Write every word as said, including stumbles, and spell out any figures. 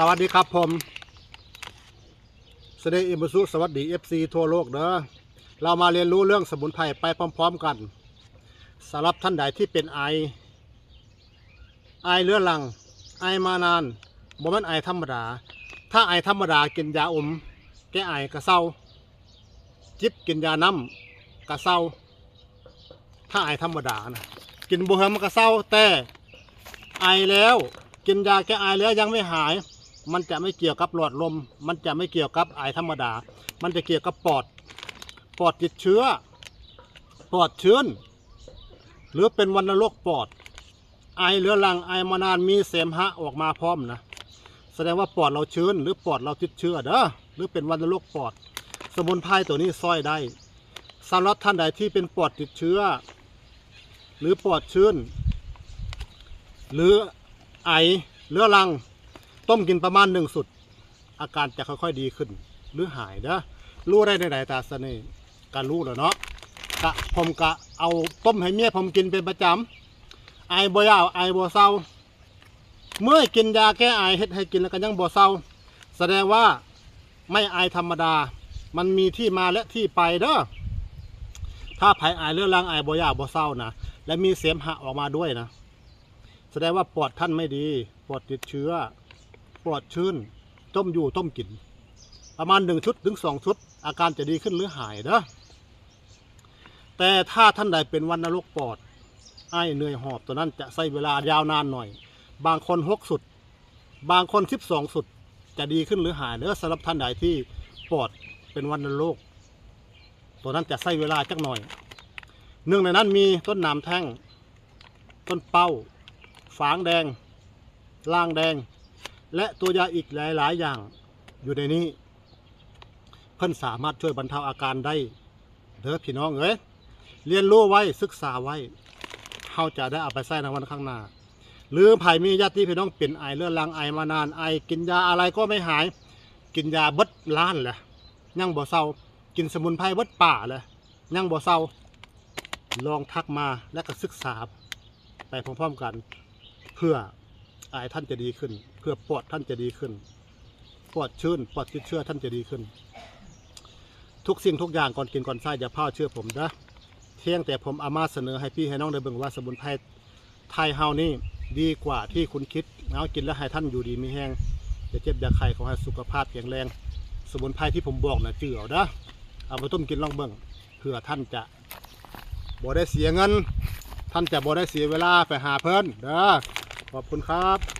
สวัสดีครับผม เสน่ห์อิมบุสุ สวัสดี เอฟซี ทั่วโลกเด้อ เรามาเรียนรู้เรื่องสมุนไพรไปพร้อมๆกัน สำหรับท่านใดที่เป็นไอ ไอเรื้อรัง ไอมานาน บ่แม่นไอธรรมดา ถ้าไอธรรมดากินยาอม แก้ไอก็เซา จิบกินยาน้ำก็เซา ถ้าไอธรรมดานะ กินบ่เหือมันก็เซา แต่ไอแล้ว กินยาแก้ไอแล้วยังไม่หาย มันจะไม่เกี่ยวกับหลอดลม มันจะไม่เกี่ยวกับไอธรรมดา มันจะเกี่ยวกับปอด ปอดติดเชื้อ ปอดชื้น หรือเป็นวัณโรคปอด ไอเรื้อรัง ไอมานาน มีเสมหะออกมาพร้อมนะ แสดงว่าปอดเราชื้น หรือปอดเราติดเชื้อเด้อ หรือเป็นวัณโรคปอด สมุนไพรตัวนี้ซ่อยได้ สำหรับท่านใดที่เป็นปอดติดเชื้อ หรือปอดชื้น หรือไอเรื้อรัง ต้มกินประมาณหนึ่งสุด อาการจะค่อยๆดีขึ้น หรือหายเด้อ รู้ได้ในใดตาเสน่ห์ ก็รู้แล้วเนาะ กะผมกะเอาต้มให้เมียผมกินเป็นประจำ ไอบ่ยาว ไอบ่เซา เมื่อกินยาแก้ไอเฮ็ดให้กินแล้วก็ยังบ่เซา แสดงว่าไม่ไอธรรมดา มันมีที่มาและที่ไปเด้อ ถ้าไผไอเรื้อรัง ไอบ่ยาวบ่เซานะ และมีเสมหะออกมาด้วยนะ แสดงว่าปอดท่านไม่ดี ปอดติดเชื้อ ปอดชื้น ต้มอยู่ต้มกิน ประมาณหนึ่งชุดถึงสองชุด อาการจะดีขึ้นหรือหายเด้อ แต่ถ้าท่านใดเป็นวัณโรคปอด ไอเหนื่อยหอบ ตัวนั้นจะใช้เวลายาวนานหน่อย บางคนหกสุด บางคนสิบสองสุด จะดีขึ้นหรือหายเด้อ สำหรับท่านใดที่ปอดเป็นวัณโรค ตัวนั้นจะใช้เวลาจักหน่อย หนึ่งในนั้นมีต้นหนามแท่ง ต้นเป้า ฝางแดง ลางแดง และตัวยาอีกหลายๆอย่างอยู่ในนี้ เพิ่นสามารถช่วยบรรเทาอาการได้เด้อพี่น้องเอ้ย เรียนรู้ไว้ ศึกษาไว้ เฮาจะได้เอาไปใช้ในวันข้างหน้า หรือไผมีญาติพี่น้องเป็นไอเรื้อรัง ไอมานาน ไอกินยาอะไรก็ไม่หาย กินยาเบิดล้านแหละ ยังบ่เซา กินสมุนไพรเบิดป่าแหละ ยังบ่เซา ลองทักมาและก็ศึกษาไปพร้อมๆกัน เพื่อไอท่านจะดีขึ้น เพื่อปอดท่านจะดีขึ้น ปอดชื้น ปอดติดเชื้อท่านจะดีขึ้น ทุกสิ่งทุกอย่างก่อนกินก่อนใช้อย่าพลาดเชื่อผมเด้อ เพียงแต่ผมเอามาเสนอให้พี่ให้น้องได้เบิ่งว่าสมุนไพรไทยเฮานี่ดีกว่าที่คุณคิด เอากินแล้วให้ท่านอยู่ดีมีแฮง อย่าเจ็บอย่าไข้ ขอให้สุขภาพแข็งแรง สมุนไพรที่ผมบอกนะจื่อเอาเด้อ เอาไปต้มกินลองเบิ่ง เพื่อท่านจะบ่ได้เสียเงิน ท่านจะบ่ได้เสียเวลาไปหาเพิ่นเด้อ ขอบคุณครับ